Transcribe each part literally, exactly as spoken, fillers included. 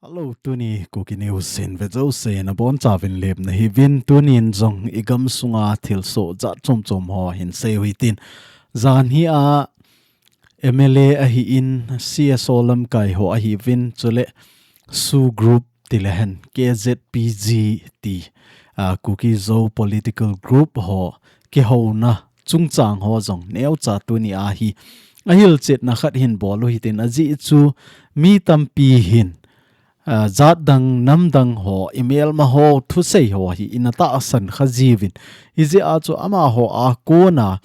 Hello, tuni Kuki News in vejouse nabonchauvin lemna hiuvin. Tunin jong igam sunga thilsoh jat chomchom ho hinsei uhitin. Janhi a M L A ahin, C S O lamkai ho ahiuvin, chule SoO Group tilehen, K Z P G ti, a, Kuki Zo Political Group ho kihouna chungchang ho jong neocha tuni ahi ahilchetna khat hin bol uhitin, ajeh chu mi tampi hin, a, jatdang namdang ho, imelma ho, thusei ho hi ina tahsan kha jiuvin. Hijeh a chu amaho a kona,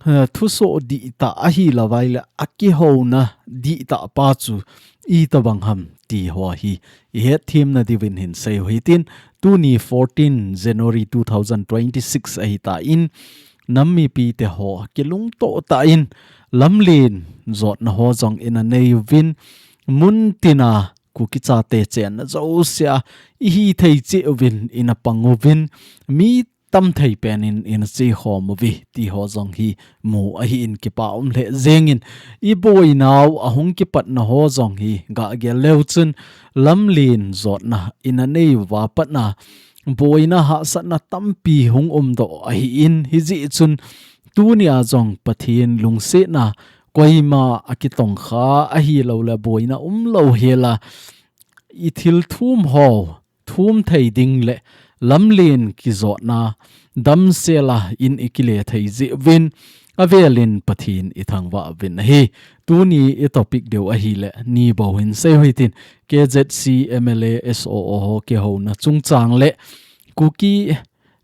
a, thusoh dihtah ahilouvaile akihouna dihtah pa chu itobang ham ti ho hi ihetthem nadiuvin hinsei uhitin. Tuni fourteen January two thousand twenty-six ahitan, nam mipite ho kilungtoh tah in lamlen jotna ho jong ina neiuvin, muntina Kuki chate chenna jousea ihithei cheh uvin ina pang uvin, mi tamthei penin ina chekhom uve ti ho jong hi mu ahin, kipa um lheh jengin, iboinau ahung kipatna ho jong hi gagel leu chun lamlen jotna ina neiuva patna boina hahsatna tampi hung umdoh ahin, hijeh chun tunia jong Pathen lungsetna, koima akitongkha ahiloule boina umlou hela ithil thum ho thum thei ding le lamlen kijotna damsela in ikile thei jeh uvin, avelin Pathen ithangvah uvin ahi. Tuni itopic diu ahile ni bou hinsei uhitin, K Z C, M L A, S O O ho kihouna chungchang le Kuki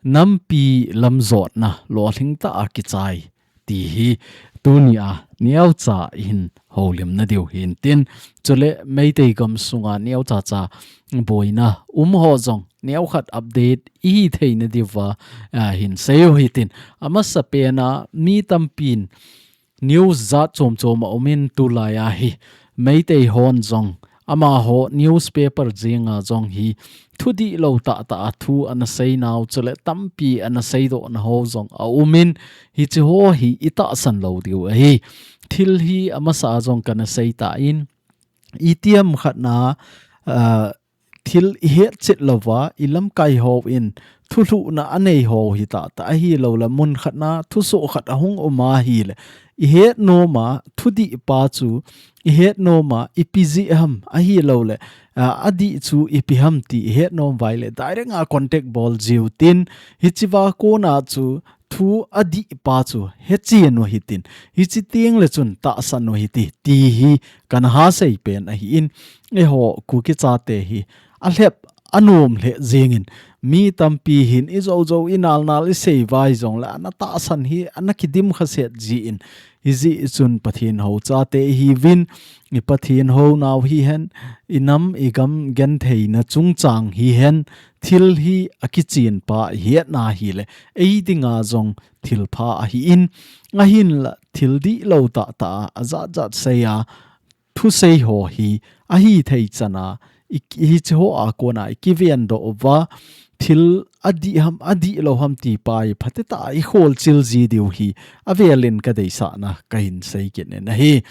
nampi lam jotna lolhingtah a kichai ti hi tunia neocha ihin houlimna diu hintin, chule Meitei gam sunga neochacha boina um ho jong neokhat update ihithei nadiuva, a, hinsei uhitin, amasapena mi tampin news jat chomchom aumin tulai ahi Meitei hon jong amaho newspaper jenga jong hi thudihlou tahtah a thu ana seinau chule tampi ana seidohna ho jong aumin, hiche ho hi itahsan lou diu ahi. Thil hi amasa a jong kana seitan, itiham khatna, a, thil ihetchet louva ilamkai hon thulhuhna anei ho hitahtah ahiloule mun khatna thusoh khat ahung um ahile ihet noma thudih pa chu ihet noma ipi jeh ham ahiloule, a, adih chu ipi ham ti ihet nom uvaile direct a contact bol jiutin, hichea kona chu thu adih pa chu hechen uhitin, hiche tengle chun tahsan uhite ti hi kana hasei pen ahin, eiho Kuki chate hi alhep anom lheh jengin, mi tampi hin ijoujou inalnal isei uva hijongle ana tahsan hi ana kidim khaset jin, hijeh chun Pathen hou chate ihiuvin, i Pathen hounau hihen, inam igam gentheina chungchang hihen, thil hi akichen pa ihetna hile eidinga jong thilpha ahin, ahinla thil dihlou tahtah a ajatjat seiya thusei ho hi ahithei chana, i, hiche hoa kona ikivendoh uva, thil adih ham adihlou ham ti pa hi phatetah a ikholchil ji diu hi avelin kadeisahna kahin sei kit in ahi.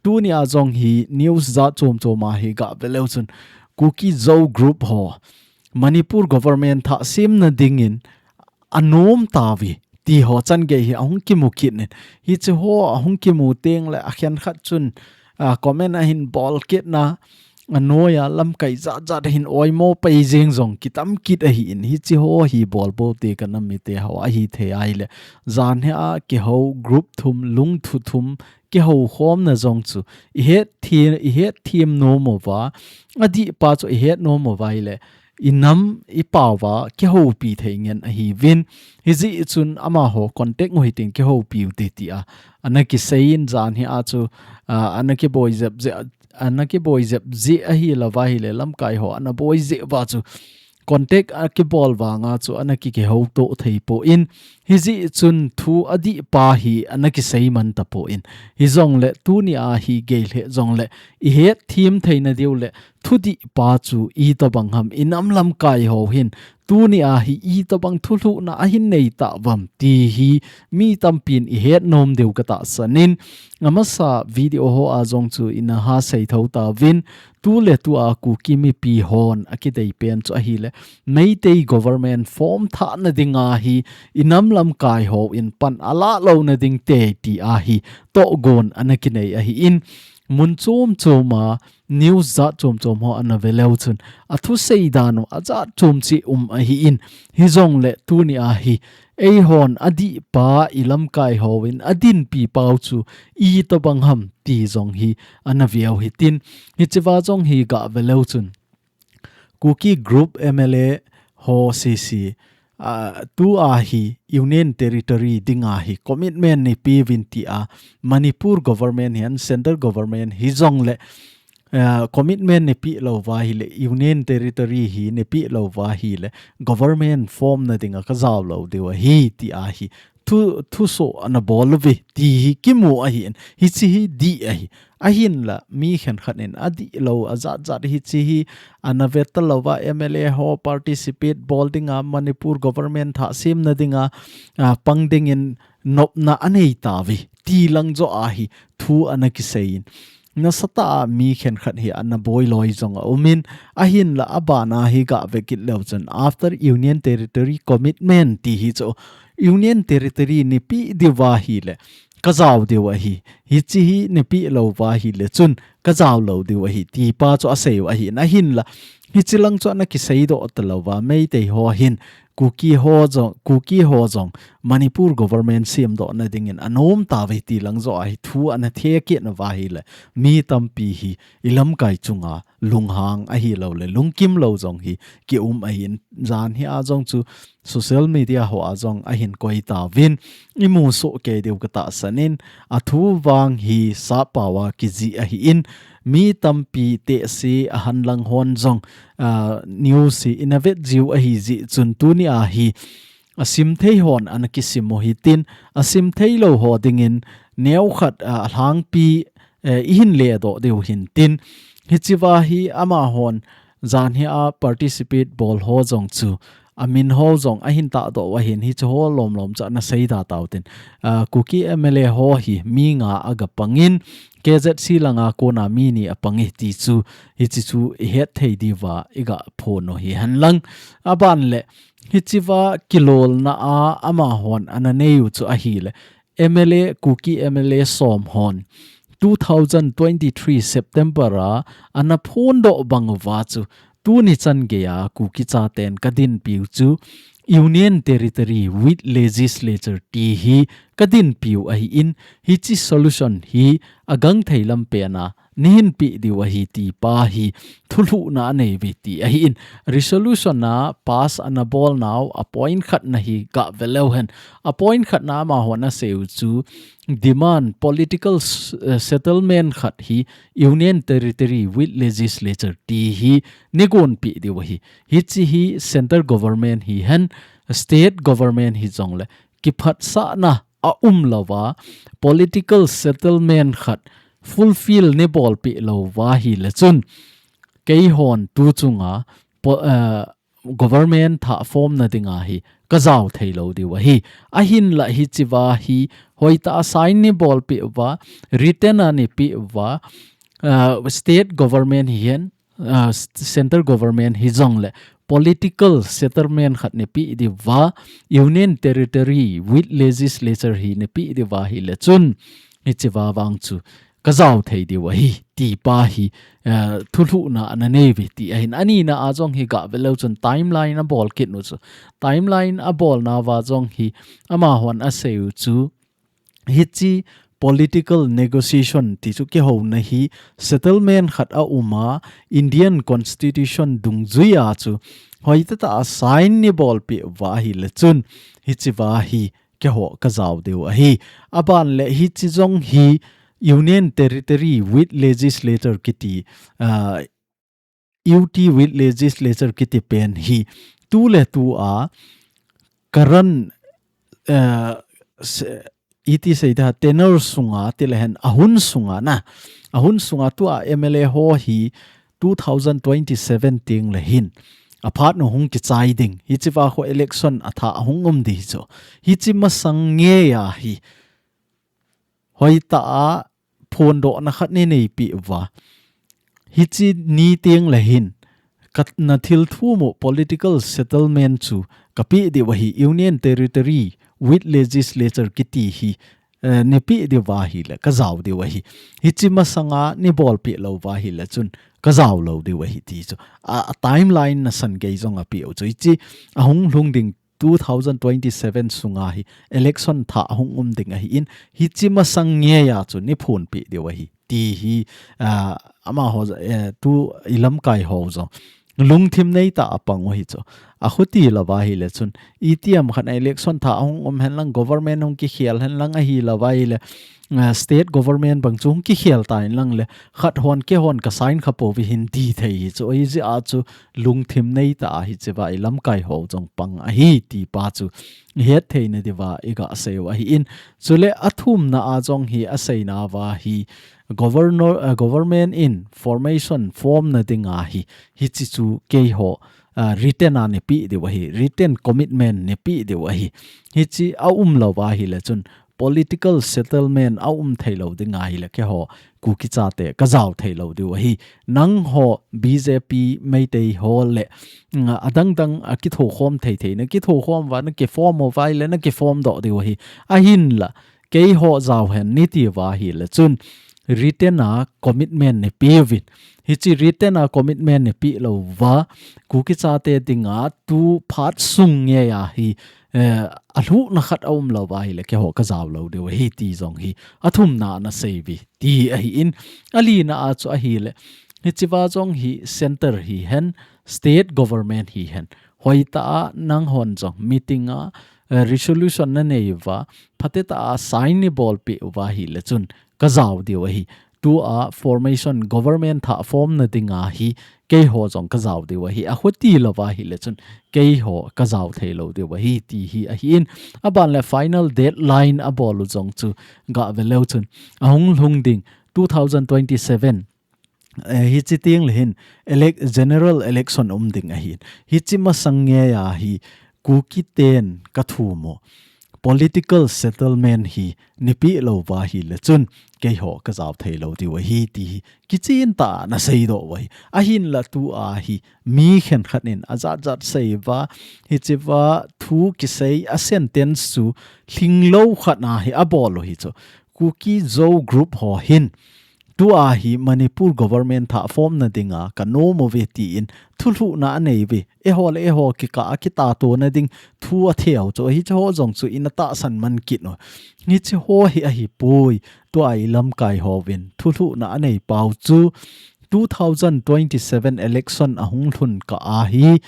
Tunia jong hi news jat chomchoma hi gave leu chun Kuki Zo Group ho Manipur government thah semna dingin anom tauve ti ho changei hi ahung kimu kit in, hiche ho ahung kimu tengle akhenkhat chun, a, comment ahin bol kitna, anoiya lamkai jatjat ahin oimo pai jeng jong kitam kit ahin, hiche ho hi bolbou te kanam mite ho ahithei ahile, janhi a kihou group thum, lungthu thum kihoukhomna jong chu ihetthem, ihetthem nom uva, adih pa chu ihet nom uva ahile inam ipauva kihoupi thei ngen ahiuvin, hijeh chun amaho contact uhitin kihoupi ute tia ana kiseiyin, janhi a chu, a, ana kiboi jep jeh, ana kiboi jep jeh ahilouva ahile lamkai ho ana boi jeh uva chu contact akibol vanga chu ana ki, kihouto theipon, hijeh chun thu adih pa hi ana kiseiman tapon, hijongle tunia hi gei lheh jongle ihetthem theina diu le thudih pa chu itobang ham, inam lamkai ho hin tuni a hi itobang thulhuhna ahin nei tauvam ti hi mi tampin ihet nom diu katahsan in, amasa video ho a jong chu ina ha sei tho tauvin, tuletu a Kuki mipi hon akidei pen chu ahile, Meitei government form thahna dinga hi inam lamkai hon pan alah louna ding te ti a hi tohgon ana kinei ahin, mun chom chom a news jat chom chom ho ana ve leu chun, athusei dan u ajat chom cheh um ahin, hijongle tuni a hi eihon adihpa ilamkai hon adinpi pau chu itobang ham ti jong hi ana ve u hitin, hichea jong hi gah ve leu chun Kuki Group M L A ho sese, ah, tu a hi Union Territory dinga hi commitment neipe uvin ti a, Manipur government hihen, central government hijongle, ah, commitment neipe lou uva ahile, Union Territory hi neipe lou uva ahile, government form na dinga kajao lou diu ahi ti a hi thu, thuso ana bol uve ti hi kimu ahin, hiche hi dih ahi. Ahinla, mi khenkhat in adih lou, ajat jat hiche hi ana ve talou va, M L A ho participate bol dinga, Manipur government thah semna dinga, ah, pang dingin nopna anei tauve ti lang joh a hi thu ana kisei in, nasatah a mi khenkhat hi ana boi loi jong aumin, ahinla abana hi gah ve kit leu chun, after Union Territory commitment ti hi chu, Union Territory neipe diu va ahile, kajao diu ahi. Hiche hi neipe lou uva ahile chun, kajao lou diu ahi ti pa chu asei u ahin, ahinla, hiche lang chu ana kisei doh talou va, Meitei ho hin, Kuki ho jong, Kuki ho jong, Manipur government semdohna dingin anom tauve ti lang joh a hi thu ana thekit uva ahile, mi tampi hi ilamkai chunga lunghang ahilouleh, lungkim lou jong hi kium ahin, jan hi a jong chu social media ho a jong ahin koi tauvin, imu soh kei diu katahsan in, athu vang hi sappao a kijih ahin, mi tampi tehse ahan lang hon jong, ah, news hi ina vet jiu ahi jeh chun tuni a hi asim thei hon ana kisim u hitin, asim thei lou ho dingin neokhat, ah, lhangpi, eh, ihin ledoh diu hintin, hichea hi amahon jan hi a participate bol ho jong chu amin ho jong ahin tahdoh u ahin, hiche ho lom lom chu ana seida tautin. Ah, Kuki M L A ho hi mi nga aga pangin, K Z C langa kona mi ni apang e ti chu, hiche chu ihet thei diuva iga phon u hihen lang. Aban le, hichea kilolna a amahon ana nei u chu ahile, M L A, Kuki M L A som hon two thousand twenty-three September a ana phondoh bang uva chu, tuni chan geiya Kuki chaten kadinpiu chu Union Territory with Legislature ti hi kadinpiu ahin, hiche solution hi agangthei lam pena neihin peh diu ahi ti pa hi thulhuhna anei uve ti ahin, resolution a pass ana bol nau a point khatna hi gah ve leu hen. A point khatna amahon aseiu chu demand political s-, eh, settlement khat hi Union Territory with Legislature ti hi neigon peh diu ahi. Hiche hi central government hihen, state government hijongle, kiphatsahna aum louva, political settlement khat fulfill neibol peh lou uva ahile chun, keihon tu chunga po-, eh, government thah formna dinga hi kajao thei lou diu ahi. Ahinla hichea hi hoitah a sign neibol peh uva, written a neipeh uva, eh, state government hihen, ah, s-, central government hijongle political settlement khat neipeh diuva, Union Territory with Legislature hi neipeh diuva ahile chun, hichea vang chu kajao thei diu ahi ti pa hi, ah, thulhuhna ana nei uve ti ahin. Anina a jong hi gah ve leu chun timeline abol kit u chu. Timeline abolnauva jong hi amahon aseiu chu, hiche political negotiation ti chu kihouna hi settlement khat auma, Indian Constitution dungjuia chu hoitah tah a sign neibol peh uva ahile chun, hichea hi keiho kajao diu ahi. Aban le hiche jong hi Union Territory with Legislature kiti, ah, U T with Legislature kiti pen hi tuletu a current, eh, se-, iti seida tenure sunga tilehen ahun sunga na. Ahun sunga tua M L A ho hi two thousand twenty-seven tengle hin aphat nu hung kichai ding. Hichi va kho election atha ahung um ding hi chu. Hichi masang nge ya hi. Hoitah a phondohna khat nei neipi uva. Hichi ni teng le hin. Ka na thil thu mo political settlement chu ka pi diu ahi. Union Territory with Legislature kiti hi. Eh, ni pi diu va hi le ka zau diu ahi. Hichi masanga ni bol pi lo va hi le chun ka zau lo diu ahi ti chu. A, a timeline na san gei zong a pi u chu. Hichi ahung lhung ding two thousand twenty-seven sunga hi election tha ahung um ding ahi in, hichi masang nge ya chu ni phun pi diu ahi. Ti hi, ah, ama ho, eh, tu ilam kai ho zong. Lungthim nei ta apang u hi chu. A khuti lo va hi le chun. Itiam khan election tha ahung um hen lang government hung ki khial hen lang ahi lo va hi le. Ah, state government bang chu hung ki khial ta in lang le. Khat hon ke hon ka sign kha po vi hin ti thei hi chu. Oi zi a chu lungthim nei ta ahi che va ilam kai ho zong pang ahi ti pa chu het thei na diva i ga sei u ahi in. Chule a thumna a zong hi a sei na va hi governor, uh, government in formation form na ding ahi. Hichi chu kei ho, uh, written a ni pi diu ahi. Written commitment ni pi diu ahi. Hichi a um lo va hi le chun political settlement a um thei lo ding ahi le kei ho Kuki chate ka zau thei lo diu ahi. Nang ho B J P Meitei ho le, mm, a dang dang a kitho khom thei thei na kitho khom va na ki form o vai le na ki form doh diu ahi. A hin la, kei ho zau hen ni ti va hi le chun written a commitment ni pi vin. Hichi written a commitment ni pi lo va Kuki chate dinga tu phat sung nge ya hi, eh, a lhuhna khat a um lo va hi le kei ho ka zau lo diu ahi ti zong hi a thumna na sei vi ti ahi in a lina a chu ahi le hichi va zong hi center hi hen state government hi hen hoitah a nang hon zong meeting a, eh, resolution na nei va phate ta a sign ni bol pi va hi le chun ka zau diu ahi. Tu a formation government tha form na ding ahi kei ho zong ka zau diu ahi. A khuti lo va hi le chun kei ho ka zau thei lo diu ahi ti hi ahi in. A ban le final deadline a bol u zong chu ga ve leu chun. A hung lhung ding two thousand twenty-seven. Eh, hichi tiang le hin elec-, general election um ding ahi. Hichi masang nge ya hi Kuki ten ka thu mo. Political settlement hi ni pi lo va hi le chun kei ho ka zau thei lo diu ahi ti hi. Kichin ta na sei doh u ahi. A hin la tu a hi mi khen khat in a zat zat sei va hichi va thu ki sei a sentence chu hling lo khat na hi a bol u hi chu. Kuki Zo group ho hin tu a hi Manipur government tha form na dinga ka nom u ve ti in thulhuhna a nei ve. Eiho le eiho kikah a kitato na ding thu a thei u chu. Hichi ho zong chu in a tahsan man kit u. Hichi ho hi ahi poi. Tu a ilam kai ho vin thulhuhna a nei pau chu two thousand twenty-seven election a hung lhun ka a hi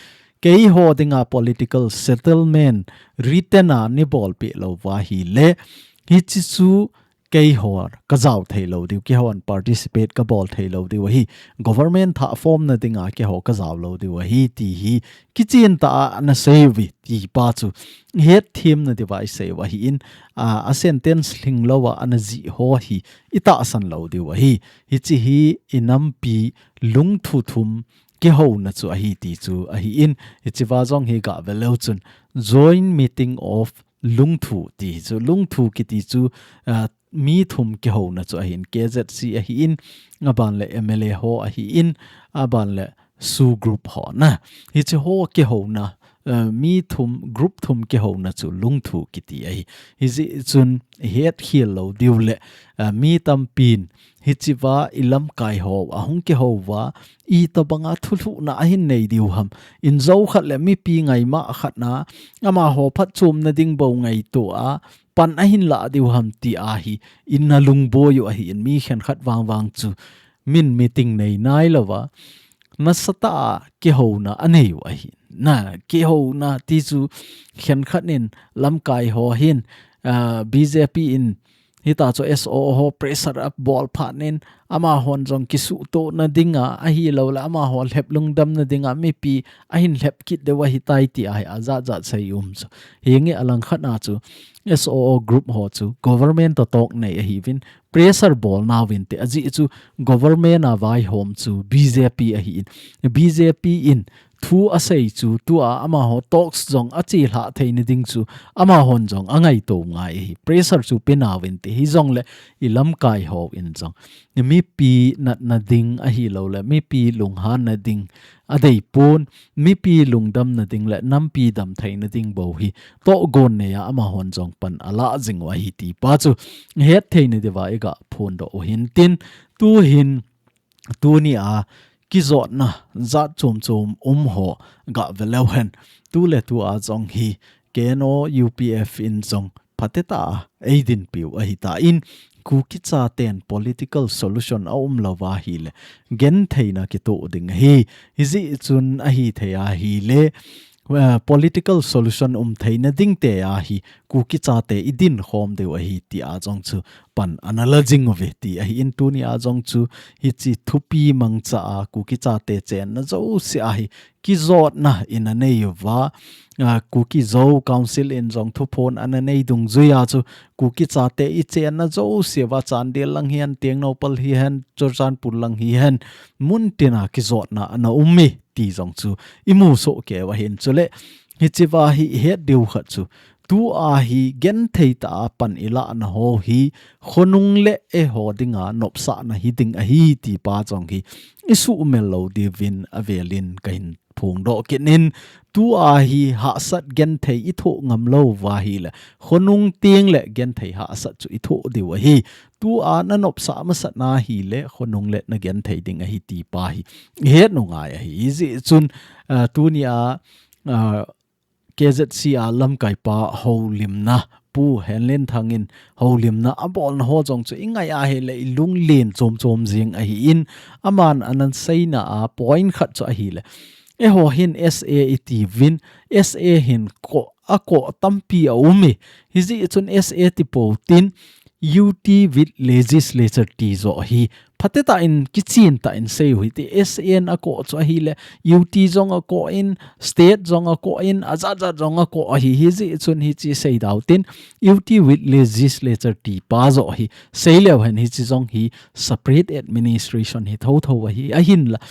kei ho dinga political settlement written a ni bol pi lo va hi le hichi chu kei ho ka zau thei lo diu, kei hon participate ka bol thei lo diu ahi. Government tha form na dinga kei ho ka zau lo diu ahi ti hi kichin ta a na sei u ve ti pa chu het thim na diu va i sei u ahi in, a, a sentence hling lo a ana zi ho hi i tahsan lo diu ahi. Hichi hi i nampi lungthu thum kei ho na chu ahi ti chu ahi in, hichi va zong hi ga ve leu chun joint meeting of lungthu ti chu, lungthu kiti chu, ah, mi thum kei ho na chu ahi in, K Z C ahi in, a ban le M L A ho ahi in, a ban le S O E group ho na. Hichi ho kei ho na, ah, mi thum, group thum kei ho na chu lungthu kiti ahi. Hichi chun het khial lo diu le, ah, mi tampin hichi va ilam kai ho a hung kei ho va i to banga thulhuhna a hin nei diu ham. In zo khat le mipi ngai ma khat na, ama ho phat chum na ding bo ngai tu a, pan a hin la diu ham ti a hi, in na lungboi u ahi in mi khen khat vang vang chu, min meeting nei nai lo va, na sa ta a kei ho na a nei u ahi. Na kei ho na ti chu khen khat nin lam kai ho hin, ah, B J P in Hita chu S O O ho pressure a bol phat nin, ama hon zong kisuh to na dinga, ahi lo le ama ho lhep lungdam na dinga, mipi a hin lhep kit deu ahi tai ti ahi a zat zat sei um chu. Hi nge a lang khat na chu S O O group ho chu government to talk nei ahi vin, pressure bol na vin te a zi chu government a vai hom chu B J P ahi in. B J P in thu asei chu, tua amaho talks jong achelhah theina ding chu, amahon jong angaito ngai ahi. Pressure chu penauvin ti hijongle ilamkai hon jong mipi natna ding ahilouleh mipi lunghanna ding adeipon, mipi lungdamna ding le nampi damtheina ding bou hi tohgon neiya amahon jong pan alah jing u ahi tipa chu hetthei nadiuva iga phondoh u hintin, tuhin tunia kijotna jat chomchom umho gave leuhen, tuletua jong hi K N O U P F in jong phatecha eidinpiu ahitan, Kuki chaten political solution aumlouva ahile gentheina kitoh ding ahi. Hijeh chun ahithei ahile, eh, political solution umtheina dingtea hi Kuki chate idinkhom diu ahi tia jong chu pan anala jing uve ti ahin, tunia jong chu hiche thupi mangcha a Kuki chate chenna jousea hi kijotna ina neiuva, ah, Kuki Zo Council in jong thuphon ana nei dungjuia chu Kuki chate ichenna jouseuva Chandel lang hihen, Tengnoupal hihen, Churachandpur lang hihen, muntina kijotna ana um e ti jong chu imusoh keiu ahin, chule hichea hi ihet diu khat chu tua hi genthei tah a pan ilahna ho hi khonung le eiho dinga nopsahna hiding ahi tipa jong hi isuhmil lou diuvin avelin kahin phongdoh kit in, tua hi hahsat genthei ithoh ngamlouva ahile khonung tengle genthei hahsat chu ithoh diu ahi. Tua nanopsah masatna ahile khonung le nagenthei ding ahi tipa hi ihet u ngai ahi. Hijeh chun, ah, tunia, ah, K Z C a lamkaipa houlimna, Pu Henlenthang in houlimna abolna ho jong chu ingai ahile ilunglen chomchom jing ahin, aman ana seina a point khat chu ahile, eiho hin S A itiuvin, S A hin koh, akoh tampi aum e. Hijeh chun S A tipou tin, U T with legislature ti joh hi phatecha in kichentah in seiu hite. S A in akoh chu ahile, U T jong akoh in, state jong akoh in, ajatjat jong akoh ahi. Hijeh chun hiche seidau tin, U T with legislature tipa joh hi seileuhen hiche jong hi separate administration hi thouthou ahi, ahinla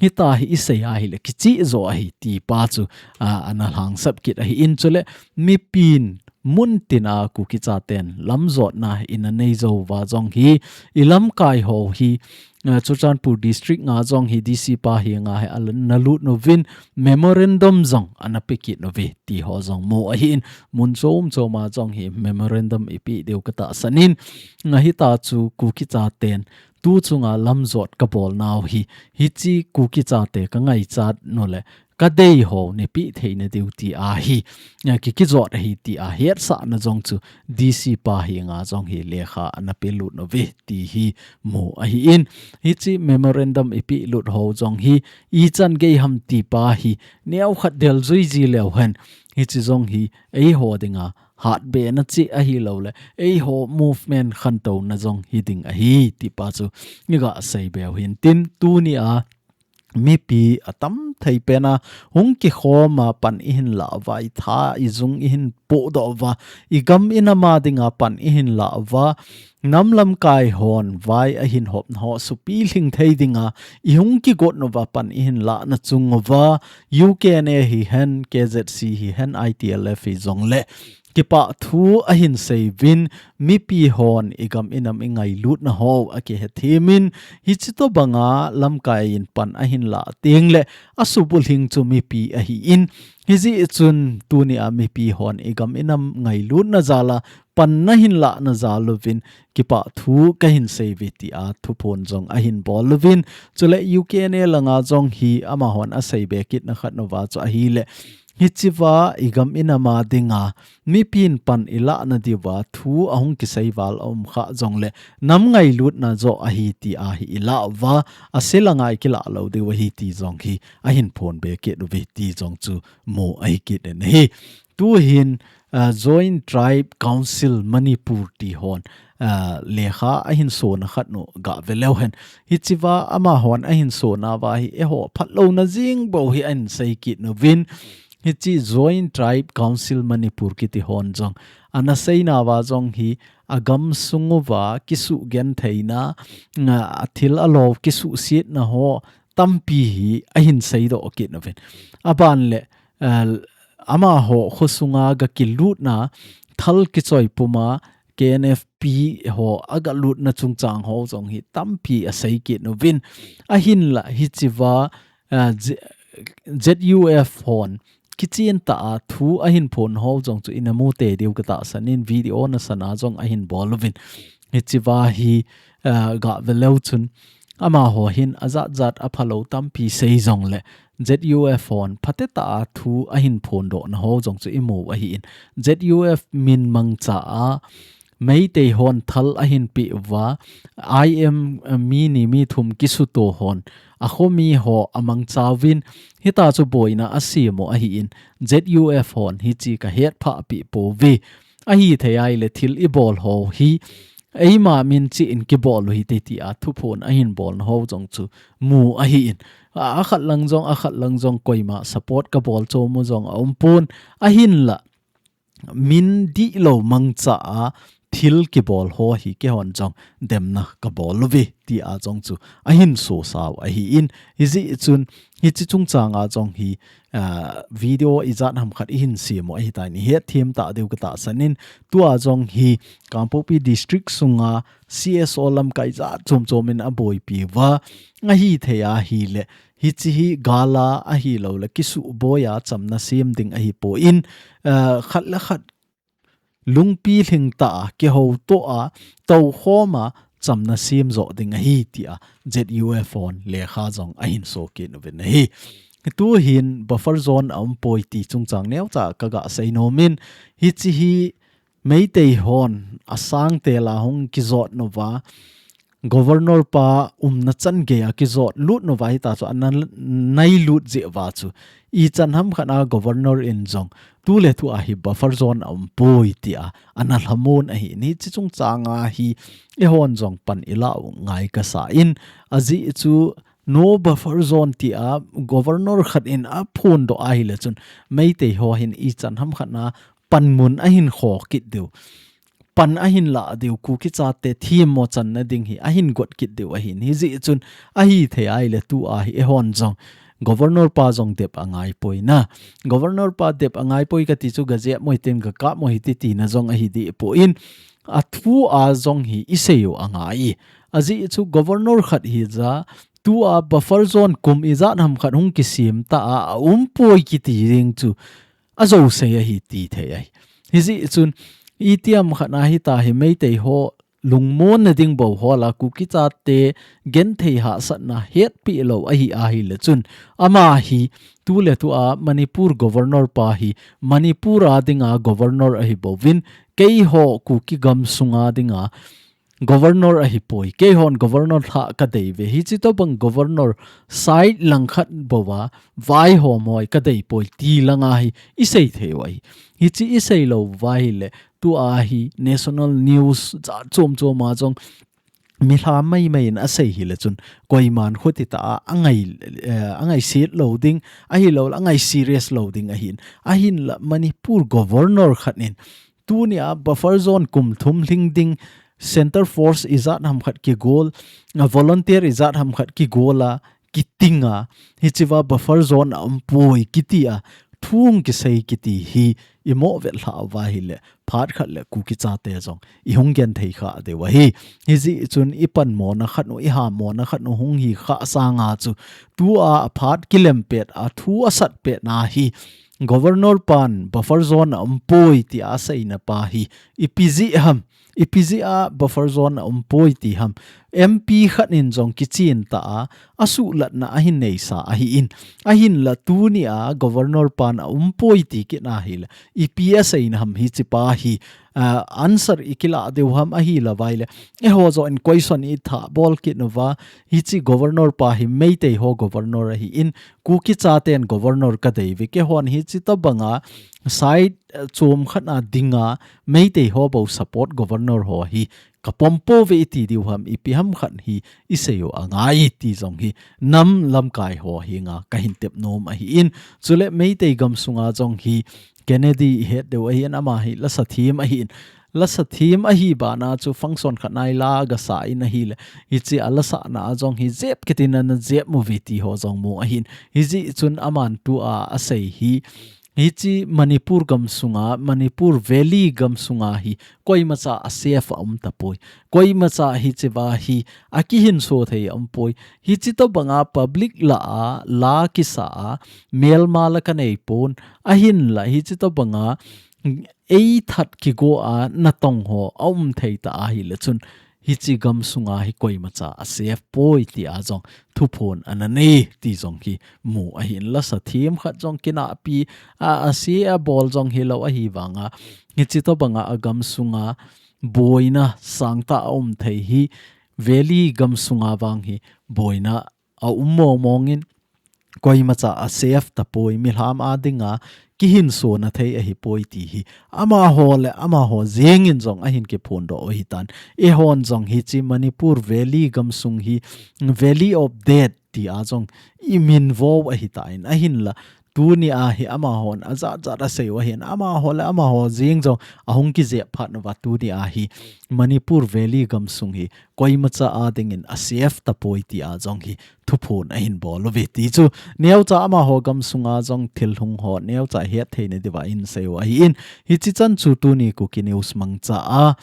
hitia hi isei ahile kicheh joh ahi tipa chu, ah, ana lhangsap kit ahin, chule mipin muntina Kuki chaten lamjotna ina neijouva jong hi ilamkai ho hi, ah, Churachandpur district nga jong hi D C pa henga hi ana lut uvin memorandum jong ana pekit uve ti ho jong mu ahin, mun chomchoma jong hi memorandum ipeh diu katahsan in, nga hitia chu Kuki chaten tu chunga lamjot kabolnau hi, hiche Kuki chate kangaichat nule kadei ho neipeh theina diu tia hi, eh, ki, kijot ahi tia hetsahna jong chu D C pa henga jong hi lekha ana pelut uve ti hi mu ahin, hiche memorandum ipehlut ho jong hi ichan gei ham tipa hi neokhat deljui ji leuhen, hiche jong hi eiho dinga hatbehna cheh ahilouleh eiho movement khantouna jong hiding ahi tipa chu iga seibeu hintin, tunia mipi atamthei pena hung kikhoma pan ihin lah uva, itha ijung ihin pohdoh uva, igam inama dinga pan ihin lah uva, nam lamkai hon vai ahin hopna ho supilhing thei dinga ihung kigot nauva pan ihin lahna chung uva, U K N A hihen, K Z C hihen, I T L F hijongle kipahthu ahin seiyuvin, mipi hon igam inam ingailutna ho akihethemin, hiche tobanga lamkai in pan ahin lah tengle asubulhing chu mipi ahin, hijeh chun tunia mipi hon igam inam ngailutna jala pan nahin lahna jal uvin kipahthu kahin seive tia thuphon jong ahin bol uvin, chule U K N A langa jong hi amahon aseibe kitna khat nauva chu ahile, hichea igam inama dinga mipin pan ilahna diuva thu ahung kiseival aum kha jongle nam ngailutna joh ahi tia hi ilah uva, ase langa ikilah lou diu ahi ti jong hi ahin phonbe kit uve ti jong chu mu ahi kit in ahi. Tuhin, ah, Joint Tribe Council Manipur ti hon, ah, lekha ahin sona khat nu gave leuhen. Hichea amahon ahin sonauva hi eiho phatlouna jeng bou hi ahin sei kit nauvin. Hiche Joint Tribe Council Manipur kiti hon jong ana seinauva jong hi agamsung uva kisugentheina, ah, athil alo kisuhsetna ho, tampi hi ahin seidoh kit nauvin. Aban le, eh, amaho khosunga gakilutna thal kichoi puma K N F P ho agalutna chungchang ho jong hi tampi asei kit nauvin. Ahinla hichea, eh, Z-, Z U F hon kichen tah a thu ahin phon ho jong chu ina mu tei diu katahsan in video nasan a jong ahin bol uvin. Hichea hi, eh, gave leu chun amaho hin ajat jat aphalou tampi sei jongle Z U F hon phatecha a thu ahin phondohna ho jong chu imu ahin. Z U F min mangcha a Meitei hon thal ahin peh uva, I M, eh, mi ni mi thum kisuto hon, akhomi ho amangcha uvin, hitia chu boina asem u ahin, Z U F hon hiche kahet phah peh pouve. Ahithei ahile thil ibol ho hi, eima min cheh in kibol u hite tia thuphon ahin bolna ho jong chu mu ahin. A, akhat lang jong, akhat lang jong koima support kabol chom u jong aumpon, ahinla min dihlou mangcha a thil kibol ho hi keihon jong demna kabol uve tia jong chu ahin sosau ahin. Hijeh chun hiche chungchang a jong hi, ah, video ijat ham khat ihin sem u ahitan, ihet them ta diu katahsan in, tua jong hi Kangpokpi District sunga C S O lamkai jat chom chom in aboipi uva, ahithei ahile hiche hi gala ahilou le kisuboi a chamna sem ding ahipon, eh, khat le khat lungpi lhing tah a, kihouto a, toukhom a, chamna sem joh ding ahi tia Z U F hon lekha jong ahin so kit uvin ahi. Tuhin buffer zone aumpoi ti chungchang neocha kaga sei nom in, hiche hi Meitei hon asang tel a hung kijot uva, Governor pa umna chan gei a kijot lut uva hita chu ana nailut jeh uva chu, ichan ham khat a Governor in jong tu le tu a hi buffer zone aumpoi tia ana lhamon ahin, hiche chungchang a hi eihon jong pan ilah u ngai kasa in, ajeh chu no buffer zone tia Governor khat in aphondoh ahile chun Meitei ho hin ichan ham khat a panmun ahin kho kit diu, pan ahin lah diu, Kuki chate themmo channa ding hi ahin got kit diu ahin. Hijeh chun ahithei ahile tua hi eihon jong Governor pa jong dep angaipoi na. Governor pa dep angaipoi kati chu gajep mo hitin, gakap mo hite tina jong ahi dehpon, athu a jong hi isei u angai. Ajeh chu Governor khat hija tua buffer zone kum ijat ham khat hung kisem ta a, aumpoi kiti ding chu ajouse ahi tithei ahi. Hijeh chun itiham khat a hita hi Meitei ho lungmonna ding bou hol a, Kuki chate genthei hahsatna hetpeh lou ahi ahile chun, ama hi tu le tu a Manipur Governor pa hi Manipur a dinga Governor ahi bouvin, keiho Kuki gamsunga dinga Governor ahipoi, keihon Governor lhah kadei uve, hiche tobang Governor side langkhat bou a vaihom hoi kadei poi ti langa hi isei thei u ahi. Hiche isei lou uva ahile tua hi national news jat chom chom a jong milham mai mai in asei hile chun koiman khuti ta a angai, eh, angai set lou ding, ahilou le angai serious lou ding ahin. Ahinla Manipur Governor khat in tunia buffer zone kum thum lhing ding, center force ijat ham khat kigol, a volunteer ijat ham khat kigol a, kiting a, hichea buffer zone aumpoi kiti a, thu hung kisei kiti hi imo vet lhah uva ahile, phat khat le Kuki chate jong ihung genthei kha diu ahi. Hijeh chun ipanmona khat u, ihammona khat u hung hi kha sanga chu, tua aphat kilem pet a, thu asat pet na hi, Governor pan buffer zone aumpoi tia aseina pa hi ipi jeh ham, ipi jeh a buffer zone aumpoi ti ham. M P khat in jong kichen ta a, asuhlatna ahin neisa ahin. Ahinla tunia Governor pan aumpoi ti kit ahile, ipi aseina ham hiche pa hi, ah, answer ikilah diu ham ahilou vaile, eiho joh in question ithah bol kit uva, hiche Governor pa hi Meitei ho Governor ahin, Kuki chaten Governor kadei uve, keihon hiche tobanga side, eh, chom khat a dinga Meitei ho bou support Governor ho hi kapom pouve iti diu ham, ipi ham khat hi isei u angai ti jong hi nam lamkai ho henga kahin tep nom ahin. Chule Meitei gamsunga jong hi Kennedy ihet diu ahin, ama hi lasa them ahin. lasa thim ahi bana chu function khat nai la gasa in ahile, hiche a lasana a jong hi jep kiti na na jep mu ve ti ho jong mu ahin. Hijeh chun aman tua asei hi, hiche Manipur gamsunga, Manipur Valley gamsunga hi koimacha a safe a um tapoi. Koimacha hiche va hi akihinso thei a umpoi. Hiche tobanga public lah a la kisa a melma la kanei pon. Ahinla hiche tobanga eithat kigo a natong ho a um thei ta ahile chun, hiche gamsunga hi koimacha a safe poi ti a jong thuphon ana nei ti jong hi mu ahin. Lasa thim khat jong kinahpi a, a se a bol jong hilou ahi vanga, hiche tobanga a gamsunga boina sangtah a um thei hi Valley gamsunga vang hi boina a um mong mongin, koimacha a safe tapoi, milham a dinga kihinsona thei ahipoi ti hi amaho le amaho jengin jong ahin kiphondoh u ahitan. Eihon jong hiche Manipur Valley gamsung hi Valley of Death ti a jong i minvo u ahitan, ahinla tuni a hi amahon ajat jat asei u ahin, amaho le amaho jeng jong ahung kijep phat uva tuni a hi Manipur Valley gamsung hi koimacha a dingin a safe tapoi ti a jong hi thuphon ahin bol uve ti chu neocha amaho gamsunga jong thil hung ho neocha het theina diuva in sei u ahin. Hiche chan chu tuni Kuki News mangcha a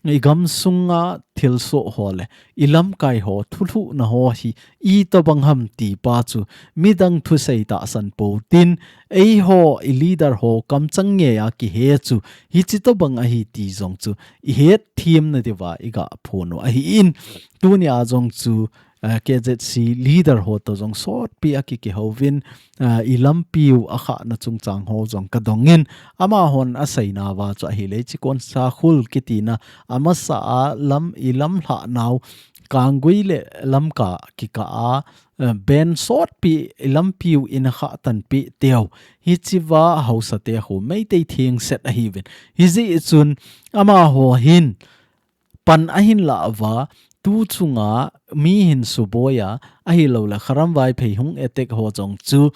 i gamsunga thilsoh ho le i lamkai ho thulhuhna ho hi itobang ham ti pa chu midang thusei tahsan pou tin, eiho i leader ho kamchang ngeia kihe chu hiche tobang ahi ti jong chu i het themna diuva i ga phon u ahin. Tuni a jong chu eh, K Z C leader ho to jong sotpi a kikihouvin, eh, i lampiu a khahna chungchang ho jong ka dongin, amahon aseina uva chu ahile hiche Konsakhul kitina amasa a lam i lamlhah nau Kanggui le Lamka kikah a, eh, ben sotpi i lampiu in a khah tanpeh teu. Hiche va haosa te khu Meitei thengset ahiuvin. Hijeh chun amaho hin pan ahin lah uva, tu chunga mi hin suboi a, ahilou le Kharam Vaiphei hung attack ho jong chu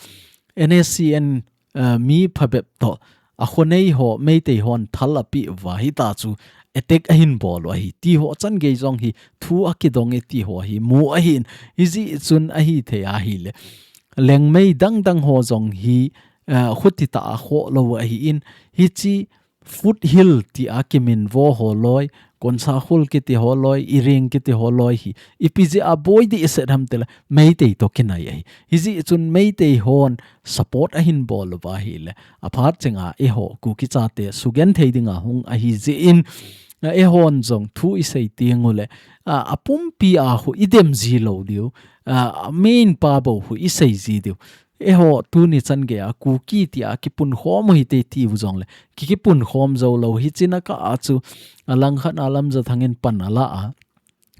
N S C N, eh, mi phabep to a khonei ho Meitei hon thal apeh uva hita chu attack ahin bol u ahi ti ho chan gei jong hi thu akidong e ti ho hi mu ahin. Hijeh chun ahithei ahile Liangmei dangdang ho jong hi, eh, khuti tah a khoh lou ahin, hiche Foothill tia kiminvo ho loi, Konsakhul kiti ho loi, Ireng kiti ho loi hi ipi jeh a boi dehset ham tile Meitei to kinai ahi. Hijeh chun Meitei hon support ahin bol uva ahile aphat chenga eiho Kuki chate sugenthei dinga hung ahi jeh in, eihon jong thu i sei teng ule, a, a pumpi a khu i dem ji lou diu, a, a main pa bou khu i sei ji diu. Eiho tuni chan gei a Kuki tia kipunkhom u hite tiu jongle, ki, kipunkhom jou lou hiche na kah a chu, a langkhat a Lamjathang in pan ala a,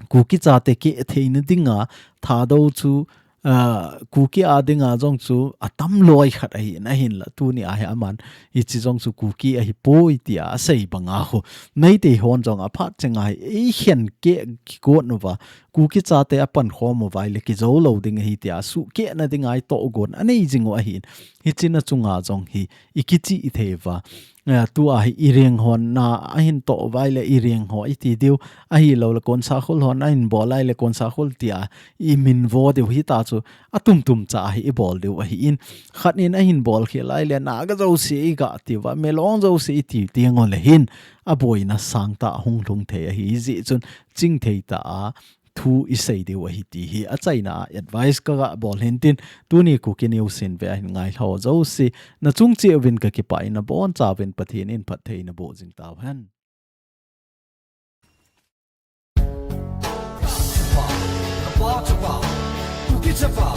Kuki chate keh theina dinga Thadou chu, a, Kuki a dinga jong chu atam loi khat ahin, ahinla tuni a hi aman hiche jong chu Kuki ahipoi tia asei banga khu Meitei hon jong aphat chenga hi eikhen keh kigot uva, Kuki chate apankhom uva ahile kijou lou ding ahi tia suhkehna dinga itoh gon anei jing u ahin. Hiche na chunga jong hi i kichih i thei uva. Eh, tua hi Ireng hon na ahin toh uva ahile Ireng ho iti diu, ahilou le Konsakhul hon ahin bol ahile Konsakhul tia i minvo diu hita chu atumtum cha hi i bol diu ahin. Khat in ahin bol khel ahile Naga jouse i ga tiu va, Milong jouse i tiu teng ule hin aboina sangtah hung lhung thei ahi jeh chun chingthei tah a thu i sei diu ahi ti hi achaina a advice ka ga bol hin tin, tuni Kuki News in ve ahin ngailhah jouse, na chung cheh uvin ka kipah in, na boncha uvin Pathen in phatthei na boh jing tauhen. Kuki Chapa,